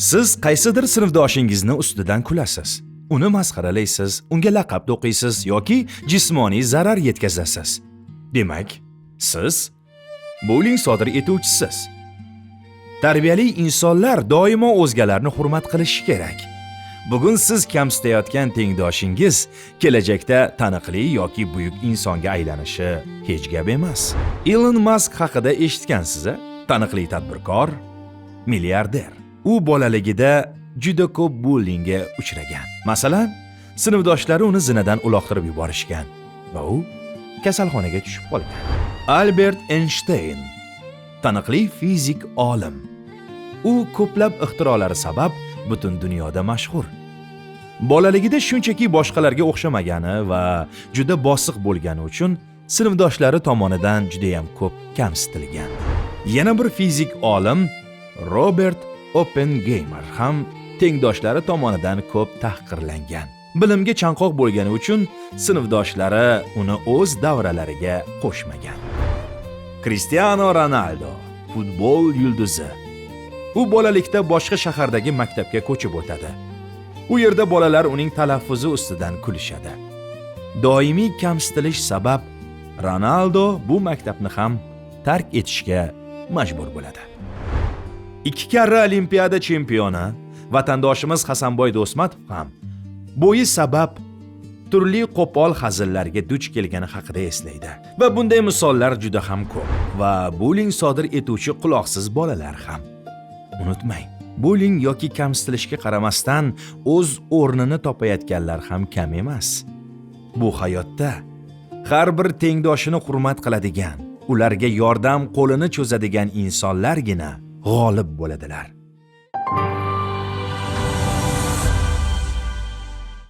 Siz qaysidir sinfdoshingizni ustidan kulasiz. Uni masxaralaysiz, unga laqab to'qiysiz yoki jismoniy zarar yetkazasiz. Demak, siz bulling sodir etuvchisiz. Tarbiyali insonlar doimo o'zgalarni hurmat qilishi kerak. Bugun siz kamsitayotgan tengdoshingiz kelajakda taniqli yoki buyuk insonga aylanishi hech gap emas. Ilon Mask haqida eshitgansiz-a? Taniqli tadbirkor, milliarder. U bolaligida juda ko'p bullingga uchragan. Masalan, sinfdoshlari uni zinadan uloqtirib yuborishgan va u kasalxonaga tushib qolgan. Albert Eynshteyn taniqli fizik olim. U ko'plab ixtirolari sabab butun dunyoda mashhur. Bolaligida shunchaki boshqalarga o'xshamagani va juda bosiq bo'lgani uchun sinfdoshlari tomonidan judayam ko'p kamsitilgan. Yana bir fizik olim Robert Oppengeymer ham tengdoshlari tomonidan ko'p tahqirlangan. Bilimga chanqoq bo'lgani uchun sinfdoshlari uni o'z davralariga qo'shmagan. Cristiano Ronaldo futbol yulduzi. U bolalikda boshqa shahardagi maktabga ko'chib o'tadi. U yerda bolalar uning talaffuzi ustidan kulishadi. Doimiy kamsitilish sabab Ronaldo bu maktabni ham tark etishga majbur bo'ladi. Ikki karra olimpiada chempioni vatandoshimiz Hasanboy Do'stmatov ham bo'yi sabab turli qo'pol hazillarga duch kelgani haqida eslaydi. Va bunday misollar juda ham ko'p va bulling sodir etuvchi quloqsiz bolalar ham. Unutmang, bulling yoki kamsitilishga qaramasdan o'z o'rnini topayotganlar ham kam emas. Bu hayotda har bir tengdoshini hurmat qiladigan, ularga yordam qo'lini cho'zadigan insonlargina g'olib bo'ladilar.